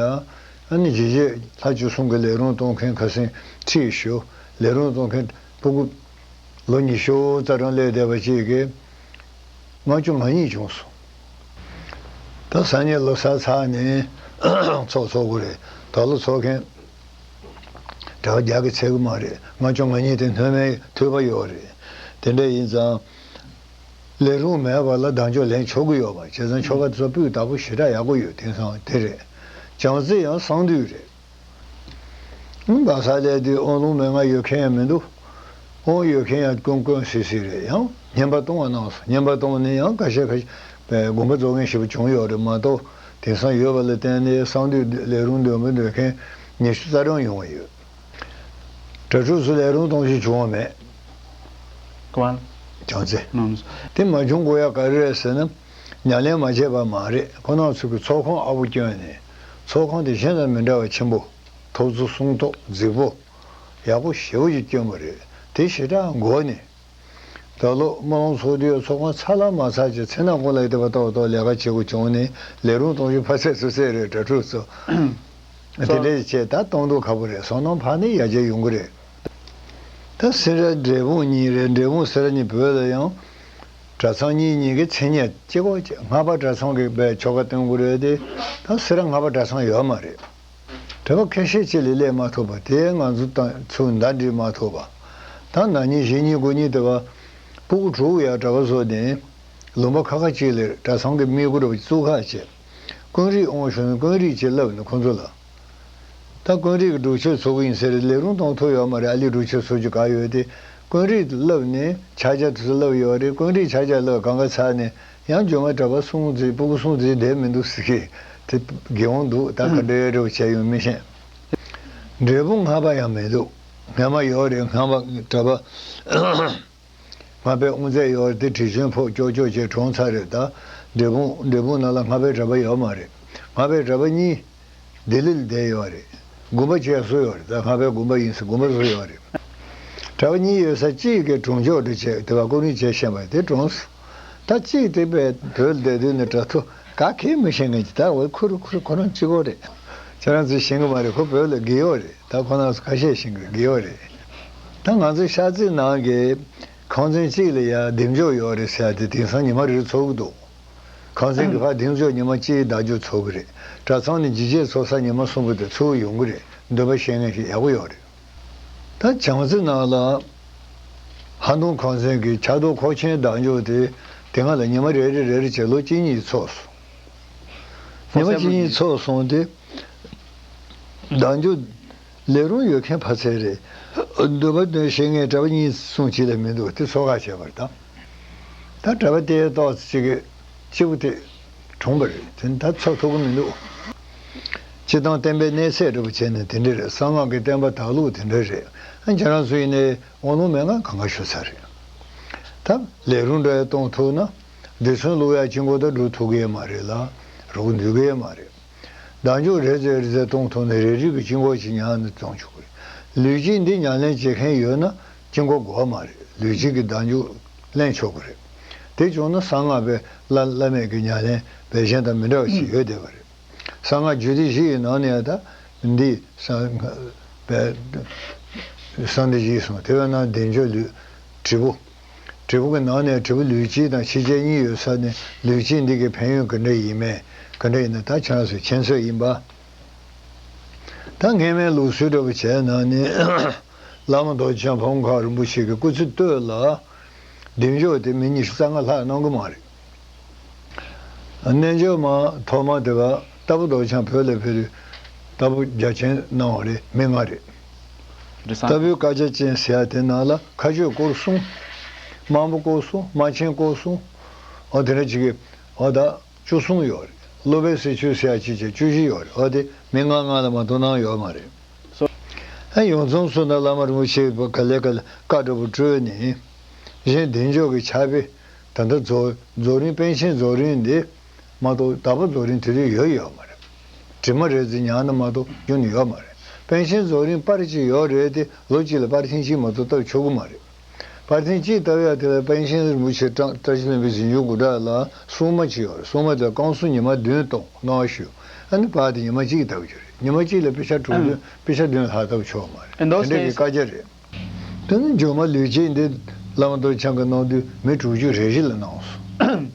ཨ་ནི་རྗེ་བཙུན་ལྷ་བཅུ་གསུམ་གྱི་ལས་རུང་གཏོང་མཁན་ཁ་སང་ཁྲིད་ཞུ། ལས་རུང་གཏོང་མཁན་སྤུ་གུ་ལོ་ཉི་ཤུ་རྩ་གྲངས་སླེབས་བསྡད་པ་ཅིག་གིས་ལྔ་བཅུ་ང་གཉིས་བྱུང་སོང་། ད་སང་ཉིན་ལོ་གསར་ཚར་ནས་ཚོགས་ཚོགས་དགོས་རེད། ད་ལོ་ཚོགས་མཁན་གྲྭ་པ་བརྒྱ་གིས་ཚད་ཀྱི་མ་རེད། ལྔ་བཅུ་ང་གཉིས་དེ་སྣོན་མེད་ཐུབ་པ་ཡོད་རེད། དེ་འདྲ་ཡིན་ཙང་། ལས་རུང་མེད་པ་ལ་གདེང་འཇོག་ལེན་ཆོག་གི་ཡོད་པ། བྱས་ཙང་ཆོ་ག་དེ་ཚོ་སྤུས་དག་པོ་ཞེ་དྲག་ཡག་པོ་ཡོད། དེང་སང་དེ་རེད། བྱང་རྩེ་ཡང་གསང་འདུས་རེད། ཨང་། ག་ས་ལས་དེ་དབང་ལུང་མན་ངག་ཡོད་མཁན་ཡང་མི་འདུག་དབང་ཡོད་མཁན་ཡང་དཀོན་དཀོན་སིལ་སིལ་རེད། ཡང་བསྙེན་པ་གཏོང་བ་གནང་སོང་། བསྙེན་པ་གཏོང་ནས་ཡང་ཁ་ཤས་ཁ་ཤས་པའི་དགོངས་པ་རྫོགས་མཁན་ཞེ་པོ་བྱུང་ཡོད་རེད་མ་གཏོགས། དེང་སང་ཡོད་པ་ལ་བརྟེན་ནས་གསང་འདུས་ལས་རུང་འདོན་པ་འདོན་མཁན་ཉི་ཤུ་རྩ་གྲངས་ཡོང་བ་ཡོད། གྲྭ་ཕྲུག་ཚོ་ལས་རུང་གཏོང་རྒྱུ་བྱུང་བ་མེད། ག་བ། བྱང་རྩེ། ནང་། དེ་མ་བྱུང་དགོས་ཡ་ག་རེ་རེད་ཟེར་ན། ཉམས་ལེན་མ་བྱས་པ་མ་རེད། ཁོ་རང་ཚོ་གི་ཚོགས་ཁང་ཨ་བོ་བསྐྱོན་ནས། ཚོགས་ཁང་དེ་གཞན་དང་མི་འདྲ་བ་ཆེན་པོ། ཐོག་བརྩེགས་སུམ་ཐོག་རྫིག་པོ། ཡག་པོ་ཞེ་པོ་ཅིག་བསྐྱོན་པ་རེད། དེ་ཞེ་དྲག་མགོ་ནས། ད་ལོ་སྨོན་ལམ་ཚོགས་དུས་ཚོགས་ཁང་ཚར་ལ་མ་ཚར་ཅིག་མཚན་ནག་ཁོང་ལ་དེ་བ་ཏོག་ཏོག་ལས་ཀ་བྱེད་དགོས་བྱུང་ནས། ལས་རུང་གཏོང་རྒྱུ་ཕར་ཚད་ཚུར་ཚད་རེད། གྲྭ་ཕྲུག་ཚོ། དེ་འདྲས་བྱས་ད་གཏོང་སྡུག་ཁག་པོ་རེད། བསོད་ནམས་འཕར་ནས་ཡར་རྒྱས་ཡོང་གི་རེད། ད་སེ་ར་འབྲས་སྤུངས་གཉིས་རེད། འབྲས་སྤུངས་སེ་ར་གཉིས་བོད་ལ་ཡང་གྲྭ་ཚང་གཉིས་གཉིས་ཀྱི་མཚན་སྙན་གཅིག་པོ་བྱས། སྔགས་པ་གྲྭ་ཚང་གི་བའི་ཆོ་ག་སྟོན་དགོས་རེད་དེ། ད་སེ་ར་སྔགས་པ་གྲྭ་ཚང་ཡོད་མ་རེད། གྲྭ་པ་ཁ་ཤས་ཅིག་ལས་སླེབས་མ་ཐུབ་པ་དེ། ང་ཚོ་ད་ཚུར་ཟླ་སྒྲིལ་མ་ཐུབ་པ། ད་ན་ནིང་གཞེས་ནིང་དགུ་ནིང་དེ་བ་སྤུ་གུ་དྲུག་ཡ་གྲྭ་པ་བཟོས་ནས་ལུང་པ་ཁ་ཁ་ཅིག་ལ་གྲྭ་ཚང་གི་མི་དགུ་རུ་བཙུགས་ཁ་བྱས། ཀུན་རིག་དབང་ཞུ་ནས་ཀུན་རིག་ཅིག་བསླབས་ནས་ཁོང་ཚོ་ལ། ད་ཀུན་རིག་གི་སྒྲུབ་མཆོད་ཚོགས་ཀྱི་ཡིན་ཟེར། ལས་རུང་གཏོང་ཐུབ་ཡོད་མ་རེད། ཨ་ལས་སྒྲུབ་མཆོད་ཚོགས་རྒྱུ་ག་ཡོད་དེ། ཀུན་རིག་བསླབས་ནས་ཕྱག་རྒྱ་དེ་ཚོ་བསླབས་ཡོད་རེད། ཀུན་རིག་ཕྱག་རྒྱ་བསླབས་གང་ག་ཚར་ནས། ཡང་རྒྱུ་མ་གྲྭ་པ་གསུམ་ཙམ་སྤུ་གུ་གསུམ་ཙམ་བསྡད་མི་འདུག་ཟེར་གི། དེ་དགེ་འོང་འདུག་ད་ག་འདྲ་ཡོད་རེད་བྱས་ཡོང་མི་ཤེས། འབྲས་སྤུངས་སྔགས་པ་ཡང་མི་འདུག་སྔ་མ་ཡོད་རེད། སྔགས་པ་གྲྭ་པ། སྔགས་པའི་དབུ་མཛད་ཡོད་རེད་དེ། བྲིས་ཆེན་ཕོག་ཀྱོག་ཀྱོག་བྱས་གྲོངས་ཚར་རེད། ད་འབྲས་སྤུངས་འབྲས་སྤུངས་ནང་ལ་སྔགས་པའི་གྲྭ་པ་ཡོད་མ་རེད། སྔགས་པའི་གྲྭ་པ་གཉིས་ལྡི་ལི་ལ་བསྡད་ཡོད་རེད། དགོན་པ་བྱས་བཟོས་ཡོད་རེད། ད་སྔགས་པའི་དགོན་པ་ཡིན་ཟེར་དགོན་པ་བཟོས་ཡོད་རེད། གྲྭ་པ་གཉིས་ཡོད་ས་གཅིག་གི་གྲོང་ཆོག་འདྲ་བྱས། དེ་བ་ཀུན་རིག་བྱས་བཞིན་པ་དེ་གྲོངས་སོང་། ད་གཅིག་དེ་བས་བོད་ལ་བསྡད་དུས་ནས་དྲ་ཐོག་ག་གེ་མི་ཤེས་མཁན་གྱི། ད་འོ་ཁུ་རུ་ཁུ་རུ་ཁོ་རང་གཅིག་པོ་རེད། ཁྱེད་རང་ཚོས་ཤེས་གི་མ་རེད། ཁོ་བོད་ལ་རྒས་ཡོད་རེད། ད་ཁོ་རང་ཚོ་ཁ་ཤས་ཤིག་གིས་རྒས་ཡོད་རེད། ད་ང་ཚོའི་ཤར་རྩེ་ནང་གི་ཁང་ཚན་གཅིག་ལ་ཡ་བདེ་མཆོག་ཡོད་རེད་ཟེར་ཡ་དེ་དེང་སང་ཉི་མ་རེ་རེ་ཚོགས་ཀྱི་འདུག་ཁང་ཚན་གྱི་ཕར་བདེ་མཆོག་ཉི་མ་གཅིག་བདག་འཇུག་ཚོགས་ཀྱི་རེད། གྲྭ་ཚང་ནས་འཇིགས་བྱེད་ཚོགས་ས་ཉི་མ་གསུམ་པོ་དེ་ཚུར་ཡོང་གི་རེད། འདོན་པ་ཤེས་མཁན་ཞིག་ཡག་པོ་ཡོད་རེད། ད་བྱང་རྩེ་ནང་ལ་ཧ་ནུ་ཁང་ཚན་གྱི་ཕྱག་རྡོར་འཁོར་ཆེན་བདག་འཇུག་དེ་དེ་སྔ་ལ་ཉི་མ་རེ་རེ་རེ་རེ་བྱས་ལོ་གཅིག་གཉིས་ཚོགས་སོང་། ཉི་མ་གཅིག་གཉིས་ཚོགས་སོང་སྟེ། བདག་འཇུག་ལས་རུང་ཡོད་མཁན་ཕ་ཚན་རེད། འདོན་པ་འདོན་ཤེས་མཁན་གྲྭ་པ་གཉིས་གསུམ་ཅིག་ལས་མི་འདུག་དེ་ཚོགས་ཁག་བྱས་པ་རེད་ད། ད་གྲྭ་པ་དེ་ཏོག་ཙམ་ཅིག་གི་གཅིག་པུ་དེ་གྲོངས་པ་རེད། དེ་ད་ཚོགས་ཐུབ་ཀྱི་མི་འདུག་སྤྱིར་བཏང་བསྟན་པའི་གནས་ཚད་འདྲ་པོ་བྱས་ནས་དེ་འདྲ་རེད། གསང་སྔགས་ཀྱི་བསྟན་པ་དར་ལུགས་དེ་འདྲ་རེད། ཨ། ཁྱེད་རང་ཚོ་ཡིན་ནའི་དབང་ལུང་མན་ངག་གང་ག་ཞུ་ཚར་རེད། ད་ལས་རུང་འདྲ་ཡ་གཏོང་ཐུབ་ན། རྡུལ་ཚོན་བླུག་ཡ་དཀྱིལ་འཁོར་ད་སྒྲུབ་ཐུབ་ཀྱི་ཡོད་མ་རེད་ལ། རུ་འདུས་ཀྱི་ཡོད་མ་རེད། བདག་འཇུག་རེ་ཙམ་རེ་ཙམ་གཏོང་ཐུབ་ན་རེ་རེ་གི་དཀྱིལ་འཁོར་ཅིག་ཉར་ནས་གཏོང་ཆོག་གི་རེད། ལུས་དཀྱིལ་འདི་ཉམས་ལེན་བྱེད་མཁན་ཡོད་ན་དཀྱིལ་འཁོར་དགོས་མ་རེད། ལུས་དཀྱིལ་གྱི་བདག་འཇུག་ལེན་ཆོག་གི་རེད། དེ་བྱུང་ན་གསང་སྔགས་པའི་བླ་བླ་མེད་ཀྱི་ཉམས་ལེན་བས་གཞན་དང་མི་འདྲ་བ་ཞིག་ཡོད་བསྡད་པ་རེད། གསང་སྔགས་རྒྱུད་སྡེ་བཞི་ཡི་ནང་ནས་ད་འདི་གསང་སྔགས་པའི་གསང་སྡེ་བཞི་གསུངས། དེ་བས་ན་བདེ་མཆོག་ལུས་དྲིལ་བུ། དྲིལ་བུ་གི་ནང་ནས་དྲིལ་བུ་ལུས་དཀྱིལ་དང་ཕྱི་དཀྱིལ་གཉིས་ཡོད་ས་ནས། ལུས་དཀྱིལ་འདི་གི་ཕན་ཡོན་ག་འདྲ་ཡིན་མིན། ག་འདྲ་ཡིན་ན་ད་ཁྱེད་རང་ཚོས་མཁྱེན་ཚོད་ཡིན་པ། ད་སྔས་མའི་ལུགས་སྲོལ་འདྲ་པོ་བྱས་ན་ནི། བླ་མ་རྡོ་རྗེ་འཆང་ཕ་བོང་ཁ་རིན་པོ་ཆེ་གི་སྐུ་ཚེ་སྟོད་ལ། བདེ་མཆོག་དེ་མི་ཉི་ཤུ་རྩ་ལྔ་ལྷག་གནང་གི་མ་རེད། རྣལ་འབྱོར་མ་ཐོག་མ་དེ་བ་རྟ་ཕོ་རྡོ་རྗེ་འཆང་བོད་ལ་ཕེབས་དུས་རྟ་ཕོ་རྒྱ་ཆེན་གནང་བ་རེད། མི་ལྔ་རེད། རྟ་ཕོའི་བཀའ་རྒྱ་ཅན་ཟེར་ཡ་དེ་ནང་ལ་མཁའ་སྤྱོད་སྐོར་གསུམ། དམར་པོ་སྐོར་གསུམ། དམར་ཆེན་སྐོར་གསུམ། འོ་དེ་འདྲ་ཅིག་གི་འོ་ད་བཅུ་གསུམ་ཡོད་རེད། སློབ་དཔོན་གསེར་ཆོས་ཟེར་ཡ་ཅིག་བྱས་བཅུ་བཞི་ཡོད་རེད། འོ་དེ་མི་ལྔ་ལྔ་ལ་མ་གཏོགས་གནང་ཡོད་མ་རེད། ཨ་ཡོངས་རྫོགས་སུ་ན་བླ་མ་རིན་པོ་ཆེ་ག་ལེ་ག་ལེ་བཀའ་འདྲ་པོ་སྤྲོད་ནས། གཞན་བདེ་མཆོག་གི་ཕྱག་དཔེ། ད་ལྟ་རྫོགས་རྫོགས་རིམ་པཎ་ཆེན་རྫོགས་རིམ་འདི་མ་གཏོགས་ད་བར་རྫོགས་རིམ་དེ་དུས་ཡོད་ཡོད་མ་རེད། དྲི་མ་རེ་ཟིན་ཉག་ན་མ་གཏོགས་རྒྱུན་ནས་ཡོད་མ་རེད། པཎ་ཆེན་རྫོགས་རིམ་པར་གཅིག་ཡོད་རེད་དེ་ལོ་གཅིག་ལ་པར་ཐེངས་གཅིག་མ་གཏོགས་བཏབ་ཆོག་གི་མ་རེད། པར་ཐེངས་གཅིག་བཏབ་ཡག་དེ་ལ་པཎ་ཆེན་རིན་པོ་ཆེ་བཀྲ་བཀྲ་ཤིས་ལྷུན་པོའི་གཟིམ་ཆུང་སྒོ་འགྲམ་ལ་སྲུང་མ་གཅིག་ཡོད་རེད། སྲུང་མ་དེ་ལ་བསྐང་གསོ་ཉི་མ་བདུན་གཏོང་གནང་བ་ཞུ། ཨ་ནི་པར་དེ་ཉི་མ་གཅིག་བཏབ་རྒྱུ་རེད། ཉི་མ་གཅིག་ལ་དཔེ་ཆ་དྲུག་བདུན་དཔེ་ཆ་བདུན་ལྷག་བཏབ་ཆོག་མ་རེད། དེ་འདྲའི་གི་བཀའ་རྒྱ་རེད། དེ་ནི་སྒྱུ་མ་ལུས་དཔྱད་འདི་བླ་མ་རྡོ་རྗེ་འཆང་གིས་གནང་དུས་མི་དྲུག་ཅུ་རེ་བཞི་ལ་གནང་སོང་།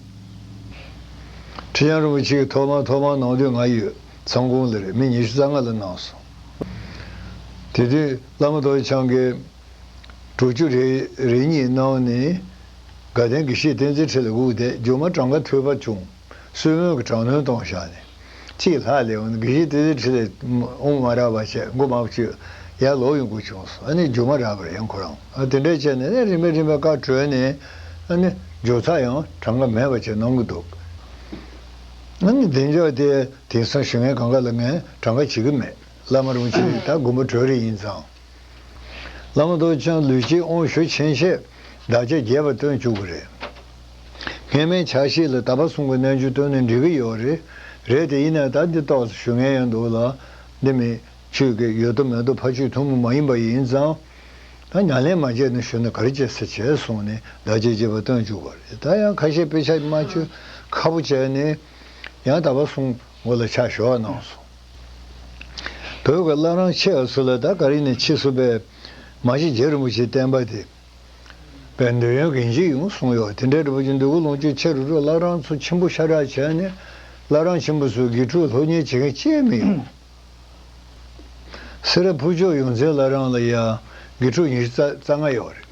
ཁྲི་བྱང་རིན་པོ་ཆེ་གིས་ཐོག་མར་ཐོག་མར་གནང་དུས་ང་ཡོད། མཚམས་ཁང་ལ་རེད། མི་ཉི་ཤུ་རྩ་ལྔ་ལ་གནང་སོང་། དེ་དུས་བླ་མ་རྡོ་རྗེ་འཆང་གིས་དྲུག་ཅུ་རེ་རེ་གཉིས་གནང་ནས་དགའ་ལྡན་དགེ་བཤེས་བསྟན་འཛིན་འཕྲིན་ལས་སྒུག་སྟེ་སྒྱུ་མ་གྲངས་ཀ་ཐོས་པ་བྱུང་། གསོལ་དངུལ་གྱི་དྲག་གནོན་གཏོང་བཞག་ནས། གཅིག་ལྷག་ལས་འོང་། དགེ་བཤེས་བསྟན་འཛིན་འཕྲིན་ལས་དབུ་མ་རག་པ་བྱས་མགོ་མང་པོ་བཅོས། ཡར་ལོག་ཡོང་དགོས་བྱུང་སོང་། ཨ་ནི་རྒྱུ་མ་རག་པར་ཡང་ཁོ་རང་ཨ་དེ་འདྲས་བྱས་ནས་ནི་རིམ་པས་རིམ་པས་བཀའ་གྲོལ་ནས། ཨ་ནི་རྒྱུ་ཚ་ཡང་གྲངས་ཀ་མེད་པ་བྱས་གནང་གི་འདུག་ཨ་ནི་བདེ་མཆོག་དེ་དེང་སང་ཞུ་མཁན་གང་ག་ལ་ངས་གྲངས་ཀ་བྱེད་ཀྱི་མེད། བླ་མ་རིན་པོ་ཆེ་ད་དགོངས་པ་གྲོལ་རེ་ཡིན་ཙང་། བླ་མ་རྡོ་རྗེ་འཆང་ལུས་དཔྱད་དབང་ཞུ་ཕྱིན་ཆད་བདག་བསྐྱེད་རྒྱས་པ་སྟོན་བཅུག་གི་རེད། སྔས་མའི་ཕྱག་བཞེས་ལ་དག་པ་གསུམ་གྱི་རྣལ་འབྱོར་བཏོན་ན་འགྲིག་གི་ཡོད་རེད། རེད་དེ་ཡིན་ན་ད་འདི་ཏོག་ཙམ་ཞུ་མཁན་ཡང་འདུག་ལ། འདི་མི་ཆོས་ཀྱི་ཡོད་དོ་མེད་དོ་ཕ་ཆོས་ཐུན་མོང་མ་ཡིན་པ་ཡིན་ཙང་། ད་ཉམས་ལེན་མ་བྱས་ན་ཞུ་ན་ག་རེ་བྱེད་ས་བྱས་གསུངས་ནས་བདག་བསྐྱེད་རྒྱས་པ་སྟོན་བཅུག་པ་རེད། ད་ཡང་ཁ་ཤས་དཔེ་ཆ་མ་བཅུག་ཁ་ཕོ་བྱས་ནས་ཡང་དག་པ་གསུམ་མགོ་ལ་ཕྱག་ཞོག་གནང་སོང་། བོད་ཀྱི་བླ་བྲང་ཆེ་བ་ཚོ་ལ་ད་ག་རེ་ནས་ཕྱིས་སུ་པའི་མ་གཞི་རྗེ་རིན་པོ་ཆེའི་བསྟན་པ་དེ་པའི་འདོད་ཡོན་གང་ཅི་ཡོང་གསུངས་ཡོད། དེ་འདྲའི་རིན་པོ་ཆེ་འདོད་དགུ་ལོངས་སྤྱོད་ཆེ་རུ་རུ་བླ་བྲང་ཚོ་ཆེན་པོ་ཤ་སྟག་བྱས་ནས་བླ་བྲང་ཆེན་པོ་ཚོའི་དགེ་ཕྲུག་སློབ་གཉེར་བྱེད་མཁན་ཅི་ཡང་མི་ཡོང་། སེ་ར་ཕུར་ལྕོག་ཡོངས་འཛིན་བླ་བྲང་ལ་ཡ་དགེ་ཕྲུག་ཉི་ཤུ་རྩ་རྩ་ལྔ་ཡོད་རེད།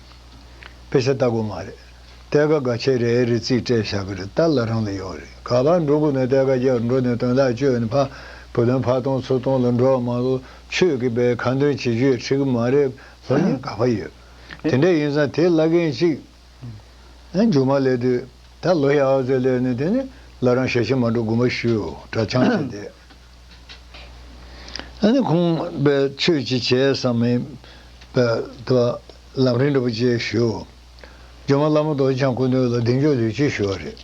དཔེ་ཆ་ལྟ་དགོས་མ་རེད། གཏེར་ཁ་འགའ་ཤས་རེ་རེ་རྩིས་སྤྲད་བཞག་གི་རེད། ད་བླ་བྲང་ལ་ཡོད་རེད། ག་པར་འགྲོ་དགོས་ན་གཏེར་ཁ་རྒྱག་འགྲོ་ནས་དོན་དག་བཅོས་ནས་ཕ་བུ་ལོན་ཕ་སྟོང་ཚུར་གཏོང་ལ་འགྲོ་བ་མ་གཏོགས་ཆོས་ཀྱི་པའི་ཁ་འདོན་བྱེད་རྒྱུ་ཡང་ཁྲིད་གི་མ་རེད། སློབ་གཉེར་ག་པར་ཡོད། དེ་འདྲ་ཡིན་ཙང་དེ་བླ་རྒན་གཅིག་ཨ་མཇུག་མ་སླེབས་དུས་ད་ལོ་ཡག་ཙེ་སླེབས་ནས་དེ་ནས་བླ་བྲང་ཞལ་ཆེམས་མ་འགྲོ་དགོངས་པ་ཞུ་གྲྭ་ཆང་བྱས་ཏེ། ཨ་ནི་ཁོང་པའི་ཆོས་ཅིག་བྱས་བསམ་མེད་པའི་དུ་ལམ་རིམ་འདྲ་པོ་ཅིག་ཞུ། སྒྱུ་མ་བླ་མ་རྡོ་རྗེ་འཆང་སྐུ་མདུན་ལ་གདེང་འཇོག་ལུས་ཅིག་ཞུ་བ་རེད།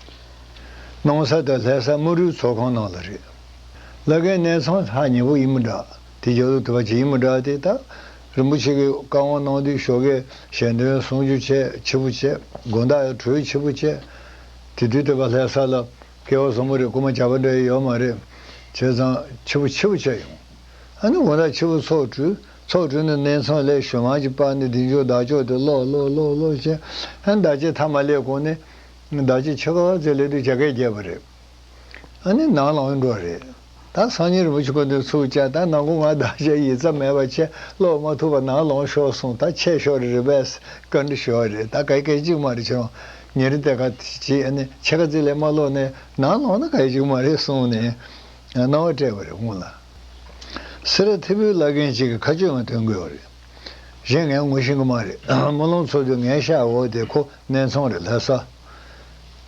སྣང་ས་དང་ལྷ་ས་དམུ་རུའི་ཚོགས་ཁང་ནང་ལ་རེད། བླ་རྒན་གནས་ཚང་ཧ་ཉེ་པོ་ཡིན་མི་འདྲ། དེ་རྒྱབ་ཏུ་དུ་བ་ཅིག་ཡིན་མི་འདྲ། དེ་ད་རིན་པོ་ཆེ་གི་བཀའ་དབང་གནང་དུས་ཞོགས་ཀས་ཞལ་འདོན་གསུང་ཆོས་བྱས་ཕྱི་པོ་བྱས་དགོང་དག་ཡང་གྲོས་ཕྱི་པོ་བྱས། དེ་དུས་དུ་བ་ལྷ་ས་ལ། སྐལ་བ་བཟང་པོ་རེད། རྐུན་མ་ཇག་པ་འདྲ་ཡོད་མ་རེད། བྱས་ཙང་ཕྱི་པོ་ཕྱི་པོ་བྱས་ཡོང་། ཨ་ནི་དགོང་དག་ཕྱི་པོ་ཚོགས་གྲོལ། ཚོགས་གྲོལ་ནས་གནས་ཚང་ལ་ཞུ་མར་ཅིག་སྤར་ནས་གདེང་འཇོག་བདག་ཅག་དེ་ཀློག་ཀློག་ཀློག་ཀློག་བྱས། ཨ་ནི་བདག་ཅག་མཐའ་མ་སླེབས་གོང་ནས་བདག་ཅག་ཕྱི་ཁ་བ་ཙེ་ལེ་དུས་རྒྱ་སྐད་རྒྱབ་པ་རེད། ཨ་ནི་ནང་ལོག་འགྲོ་རེད། ད་སང་ཉིན་རིན་པོ་ཆེ་སྐུ་མདུན་ཚུར་བཅར། ད་ནང་ཁུལ་ང་བདག་ཅག་ཡིག་ཚད་མེད་པ་བྱས་ཀློག་མ་ཐུབ་པ་ནང་ལོག་ཤོར་སོང་། ད་ཆད་ཤོར་རེད་པས་བཀའ་འདྲི་ཞུ་བ་རེད། ད་ག་གེ་གཅིག་མ་རེད། ཁྱེད་རང་ཉིན་རེ་དེ་ག་ཅིག་ཨ་ནི་ཕྱི་ཁ་ཙི་ལས་མ་ཀློག་ནས་ནང་ལོག་ན་ག་ཡེ་གཅིག་མ་རེད་གསུངས་ནས་སྣང་བ་སྤྲད་པ་རེད་སྔོན་ལ། སེ་ར་ཐི་བུའི་བླ་རྒན་གཅིག་གིས་ཁ་གཅོད་ང་སྟོན་གི་ཡོད་རེད། གཞན་ངས་ངོ་ཤེས་གི་མ་རེད། སྨོན་ལམ་ཚོགས་དུས་ངའི་ཤག་འོག་དེ་ཁོ་གནས་ཚང་རེད་ལྷ་ས།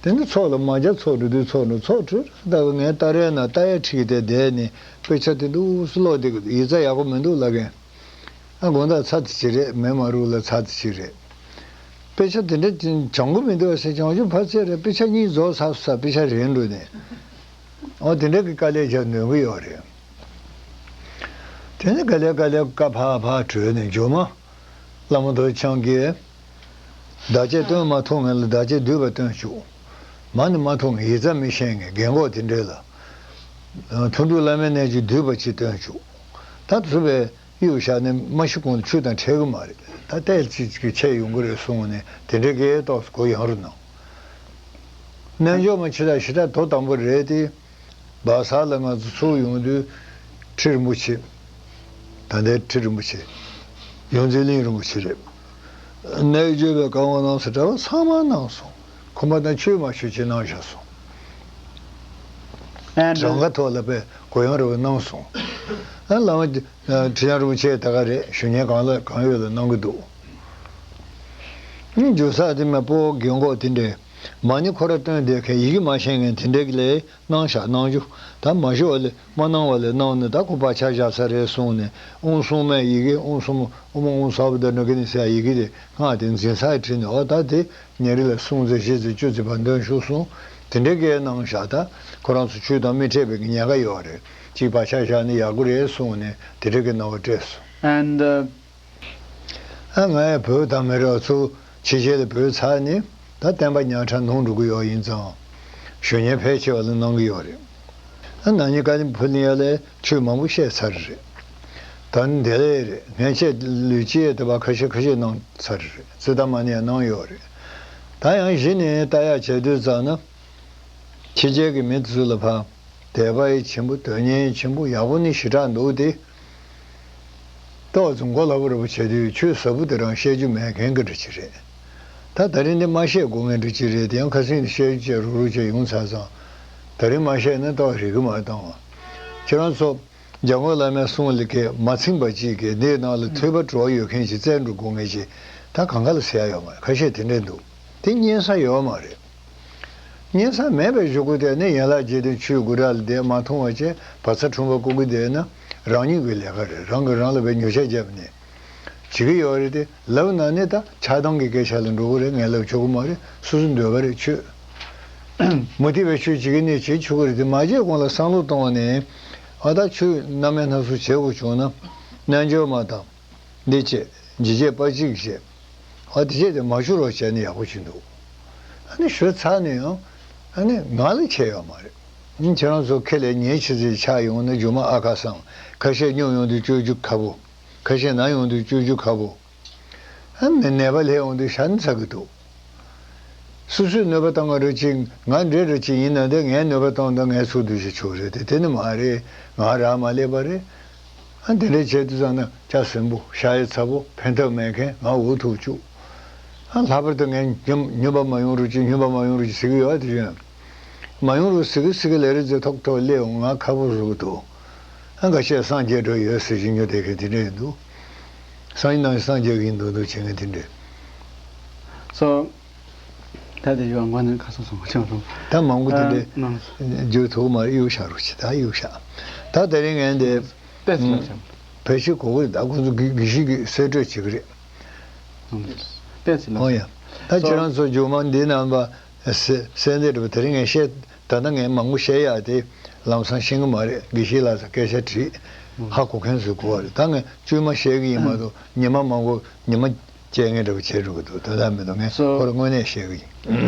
དེ་ནི་ཚོགས་ལ་མ་རྒྱ་ཚོགས་འགྲོ་དུས་ཚོགས་འགྲོ་ཚོགས་འགྲོ་ད་ག་ངའི་ཏཱ་རའི་ནང་ཏཱ་ཡ་ཁྲིད་དེ་བསྡད་ནས་དཔེ་ཆ་དེ་འདུག་སེ་ཀློག་བསྡད་གི་འདུག་ཡིག་ཚད་ཡག་པོ་མི་འདུག་བླ་རྒན། ཨ་དགོང་དག་ཚར་དེ་ཅིག་རེད། མེ་མ་རུ་ལ་ཚར་དེ་ཅིག་རེད། དཔེ་ཆ་དེ་འདྲ་སྦྱང་གི་མི་འདུག་ཟེར། བྱང་ཆུབ་ཕར་ཚད་རེད། དཔེ་ཆ་གཉིས་རྫོགས་ཚར་སོང་། དཔེ་ཆ་རན་འགྲོ་ནས། ཨོ་དེ་འདྲ་གི་དཀའ་ལས་རྒྱག་ནུས་གི་ཡོད་རེད། དེ་ནས་ག་ལེ་ག་ལེ་བཀའ་ཕར་ཕར་གྲོལ་ནས་མཇུག་མ། བླ་མ་རྡོ་རྗེ་འཆང་གིས། བདག་བསྐྱེད་སྟོན་མ་ཐུབ་མཁན་ལ་བདག་བསྐྱེད་བསྡུས་པ་སྟོན་བཅུག་མ་ནི་མ་ཐུབ་མཁན་ཡིག་ཚད་མི་ཤེས་མཁན་རྒན་གོག་དེ་འདྲས་ལ། ཐུན་དྲུག་བླ་མའི་རྣལ་འབྱོར་བསྡུས་པ་ཅིག་སྟོན་བཅུག་ད་ཚུར་པའི་གཡུག་བཞག་ནས་མ་ཤི་གོང་ལ་ཆུ་དང་འཕྲད་གི་མ་རེད། ད་ལྟས་ཅིག་གི་ཆད་ཡོང་གི་རེད་གསུངས་ནས་དེ་འདྲའི་གི་ཏོག་ཙམ་གུ་ཡངས་རུ་གནང་། རྣལ་འབྱོར་མ་ཕྱི་དྲགས་ཞེ་དྲགས་དོ་དམ་པོ་རེད་དེ། སྦག་ས་ལ་ང་ཚོ་ཚུར་ཡོང་དུས་ཁྲི་རིན་པོ་ཆེ། ད་ལྟའི་ཁྲི་རིན་པོ་ཆེ། ཡོངས་འཛིན་གླིང་རིན་པོ་ཆེ་རེད། གནས་བརྗོད་པའི་བཀའ་དབང་གནང་ས་གྲྭ་པ་ཚང་མ་གནང་སོང་། ཁོམ་པ་དང་ཆོས་མ་ཞུ་ཅེས་གནང་བཞག་སོང་། And གྲངས་ཀ་ཐོག་ལ་པའི་གུ་ཡངས་རེ་བ་གནང་སོང་། ཨ་བླ་མ་ཁྲི་བྱང་རིན་པོ་ཆེ་ད་ག་རེད། ཞུ་མཁན་གང་ལ་གང་ཡོད་ལ་གནང་གི་འདུག་ཨ་འཇུ་ས་དེ་མ་སྤོ་རྒན་གོག་དེ་འདྲས་མ་ཎི་ཁོ་ར་བཏོན་བསྡད་མཁན་ཡི་གེ་མ་ཤེས་མཁན་དེ་འདྲས་ལས་གནང་བཞག་གནང་རྒྱུ། ད་མ་ཞུ་བ་ལས་མ་གནང་བ་ལས་གནང་ནས་ད་ཁོ་བག་ཆགས་བཞག་ས་རེད་གསུངས་ནས། ཨུང་གསུང་མའི་ཡི་གེ། ཨུང་གསུང་མ། ཨུ་མ་ཨུང་ས་བུ་ད་ནུ་གི་ནི་ཟེར་ཡི་གེ་དེ་སྔགས་དེ་འཛིན་སར་བྲིས་ནས། འོ་ད་དེ་ཉེ་རི་ལ་སུང་ཙེ་བཞི་ཙེ་བཅུ་ཙེ་བར་འདོན་ཤོག་གསུངས། དེ་འདྲའི་སྐད་གནང་བཞག་ད་ཁོ་རང་ཚོ་ཆོས་དང་མི་འཕྲད་པའི་ཉེན་ཁ་ཡོད་རེད། གཅིག་བག་ཆགས་བཞག་ན་ཡག་པོ་རེད་གསུངས་ནས་དེ་འདྲའི་སྐད་གནང་བ་སྤྲད་སོང་། And uh, ཨ་ང་ཡང་བོད་དང་མི་རོགས་ཚུར་ཕྱི་རྒྱལ་ལ་བུད་ཚར་ནས་ད་བསྟན་པ་ཉག་ཕྲ་ནོར་འགྲོ་གི་ཡོད། ཡིན་ཙང་ཞུ་ཉན་ཕལ་ཆེ་བ་ལ་གནང་གི་ཡོད་རེད། ཨ་ན་ནིང་བཀའ་བློན་ཕུ་ལིང་ཡ་ལས་ཆོས་མང་པོ་བཤད་ཚར་རེད། ད་ནི་དེ་ལས་རེད། ངས་ཆེད་ལུས་ཅི་ཡས་དེ་བ་ཁ་ཤས་ཁ་ཤས་གནང་ཚར་རེད། ཙི་ད་མ་ནི་ཡང་གནང་ཡོད་རེད། ད་ཡང་གཞི་ནས་ལྟ་ཡག་བྱས་དུས་ཙང་ན། ཕྱི་རྒྱལ་གྱི་མི་དེ་ཚོ་ལ་ཕར་དད་པ་ཡང་ཆེན་པོ། དོན་གཉེར་ཡང་ཆེན་པོ། ཡག་པོ་ནི་ཞེ་དྲག་འདུག་སྟེ། ཏོག་ཙམ་མགོ་ལྷ་པོ་ར་བོ་བྱེད་དུས་ཆོས་ཟབ་པོ་དེ་རང་བཤད་རྒྱུ་མེད་མཁན་གྱི་འདྲ་ཅིག་རེད། ད་ད་རིང་འདི་མ་བཤད་དགོས་མཁན་འདྲ་ཅིག་རེད། དེ་ཡང་ཁ་སང་ནས་བཤད་རྒྱུ་བྱས་རུག་རུག་བྱས་ཡོང་ཚར་ཙང་། ད་རིང་མ་བཤད་ན་ཏོག་རིག་གི་མ་བཏང་བ། ཁྱེད་རང་ཚོ་འཇམ་མགོན་བླ་མའི་གསུང་ལ་གས་མ་ཚིམ་པ་ཅིག་གིས་འདིའི་ནང་ལ་ཐོས་པ་བྲོ་བ་ཡོད་མཁན་ཞིག་བཙལ་འགྲོ་དགོས་མཁན་ཞིག་ད་གང་ག་ལ་ཟེར་ཡ་ཡོད་མ་རེད། ཁ་ཤས་དེ་འདྲས་འདུག་དེ་རྙེད་ས་ཡོད་མ་རེད། རྙེད་ས་མེད་པའི་གཞུག་གུ་དེ་ནི་ཡན་ལག་བརྒྱད་ལྡན་ཆོས་དགུ་ར་ལ་བསྡད་མ་མཐོང་བ་བྱས། བག་ཚ་ཁྲོན་པ་བཀོག་གི་བསྡད་ན་རང་ཉིད་ཀྱི་ལས་ཀ་རེད། རང་གིས་རང་ལ་བའི་ཉོ་ཆ་བརྒྱབ་ནས་བྱེད་ཀྱི་ཡོད་རེད་དེ། ལབ་ན་ནི་ད་ཆགས་སྡང་གི་སྐད་ཆ་ལ་འགྲོ་གི་རེད། ངས་ལབ་ཆོག་གི་མ་རེད། སོ་སོའི་འདོད་པ་རེད། ཆོས་མུ་སྟེགས་པའི་ཆོས་བྱེད་ཀྱི་ནི་བྱེད་ཆོག་གི་རེད་དེ། མ་བྱེད་གོང་ལ་བསམ་བློ་གཏོང་བ་ནི། ཨ་ད་ཆོས་རྣམ་པ་སྣ་ཚོགས་བྱེད་དགོས་བྱུང་ན་རྣལ་འབྱོར་མ་དང་། འདི་བྱེད། ཇི་བྱེད་པ་གཅིག་བྱེད། ཨ་དེ་བྱེད་དེ་མ་ཞུ་རོགས་བྱས་ནས་ཡག་པོ་བྱུང་འདུག་ཨ་ནི་ཞུ་ཚར་ནས་ཡང་ཨ་ནི་ང་ལ་བྱས་ཡོད་མ་རེད། ཨ་ནི་ཁྱེད་རང་ཚོ་ཁེ་ལས་ཉེས་ཆེ་ཚེ་ཆགས་ཡོང་ན་རྒྱུ་མ་ཨ་ཁ་སང་ཁ་ཤས་སྙུང་ཡོང་དུས་བཅོས་རྒྱུ་ཁག་པོ། ཁ་ཤས་ན་ཡོང་དུས་བཅོས་རྒྱུ་ཁག་པོ། ཨ་ནི་ནད་པ་ལྷས་ཡོང་དུས་ཤ་ནི་ཚ་གི་འདུག་སོ་སོས་གནོད་པ་བཏང་བ་རེད་ཅིག་ང་འདྲེ་རེད་ཅིག་ཡིན་ན་དེ་ངས་གནོད་པ་བཏང་དང་ངས་ཚུར་འདུས་ཤིག་ཆོག་རེད་དེ། དེ་ནི་མ་རེད། ང་རག་མ་ལས་པ་རེད། ཨ་དེ་འདྲས་བྱས་དུས་ཙང་ན་ལྕགས་ཟིན་པོ་ཤ་ཡི་ཚ་པོ་ཕན་ཐབས་མེད་མཁན་ང་འུ་ཐུག་བཅུག་ཨ་ལྷག་པར་དུ་ངས་ཉམས་ཉམས་པ་མ་ཡོང་རོགས་ཅིག་ཉམས་པ་མ་ཡོང་རོགས་ཅིག་ཟེར་གི་ཡོད་ཨ་དེ་བཞིན། མ་ཡོང་རོགས་ཟེར་གི་ཟེར་གི་ལས་རེད་ཟེར། ཐོག་ཐོག་སླེབས་འོང་ང་ཁ་པོ་རུ་འདུག་ཨ་འགའ་ཤས་སངས་རྒྱས་འགྲོ་ཡོད་ཟེར་བཞིན་ཉོ་བསྡད་མཁན་དེ་འདྲས་འདུག་སང་ཉིན་གནངས་ཉིན་སངས་རྒྱས་ཀྱི་ཡིན་འདུག་འདུག་བྱེད་མཁན་དེ་འདྲས། སོ། ད་དེ་ཡོད་ངོ་ནས་ཁ་སང་སོང་ཆང་རུང་། ད་མང་པོ་དེ་འདྲས་ཨ་ནང་རྒྱུ་ཐུག་མ་གཡུག་བཞག་རོགས་བྱེད། ད་གཡུག་བཞག་ད་དེ་རིང་ངས་འདི་ཏེས་ལ་ཆང་བེད་སྤྱོད་གོ་གི་རེད། ད་ཁོང་ཚོ་དགེ་དགེ་བཤེས་ཀྱིས་གསེད་བཀྲོལ་བྱེད་ཀྱི་རེད། ཏེས་ལ་ཨོ་ཡ། ད་སོ། ཁྱེད་རང་ཚོ་མཇུག་མ་འདི་རྣམ་པ་སེ་སེ་འདི་རེད་པ། དེ་རིང་ངས་བཤད་ད་ལྟ་ངས་མང་པོ་བཤད་ཡག་དེ་ལམ་སང་ཤེས་ཀྱི་མ་རེད། དགེ་བཤེས་ལགས་ཚོ་སྐད་ཆ་དྲིས། ཧ་གོ་མཁན་ཚོས་གོ་བ་རེད། ད་ངས་བཅོས་མ་བཤད་ཀྱི་ཡིན་མ་གཏོགས་ཉི་མ་མང་པོ་ཉི་མ་བཅད་མཁན་འདྲ་པོ་བྱེད་འགྲོ་གི་འདུག་ད་ལྟ་མི་འདུག་ངས་སོ། ཁོ་རང་དངོས་གནས་བཤད་ཀྱི་ཡིན།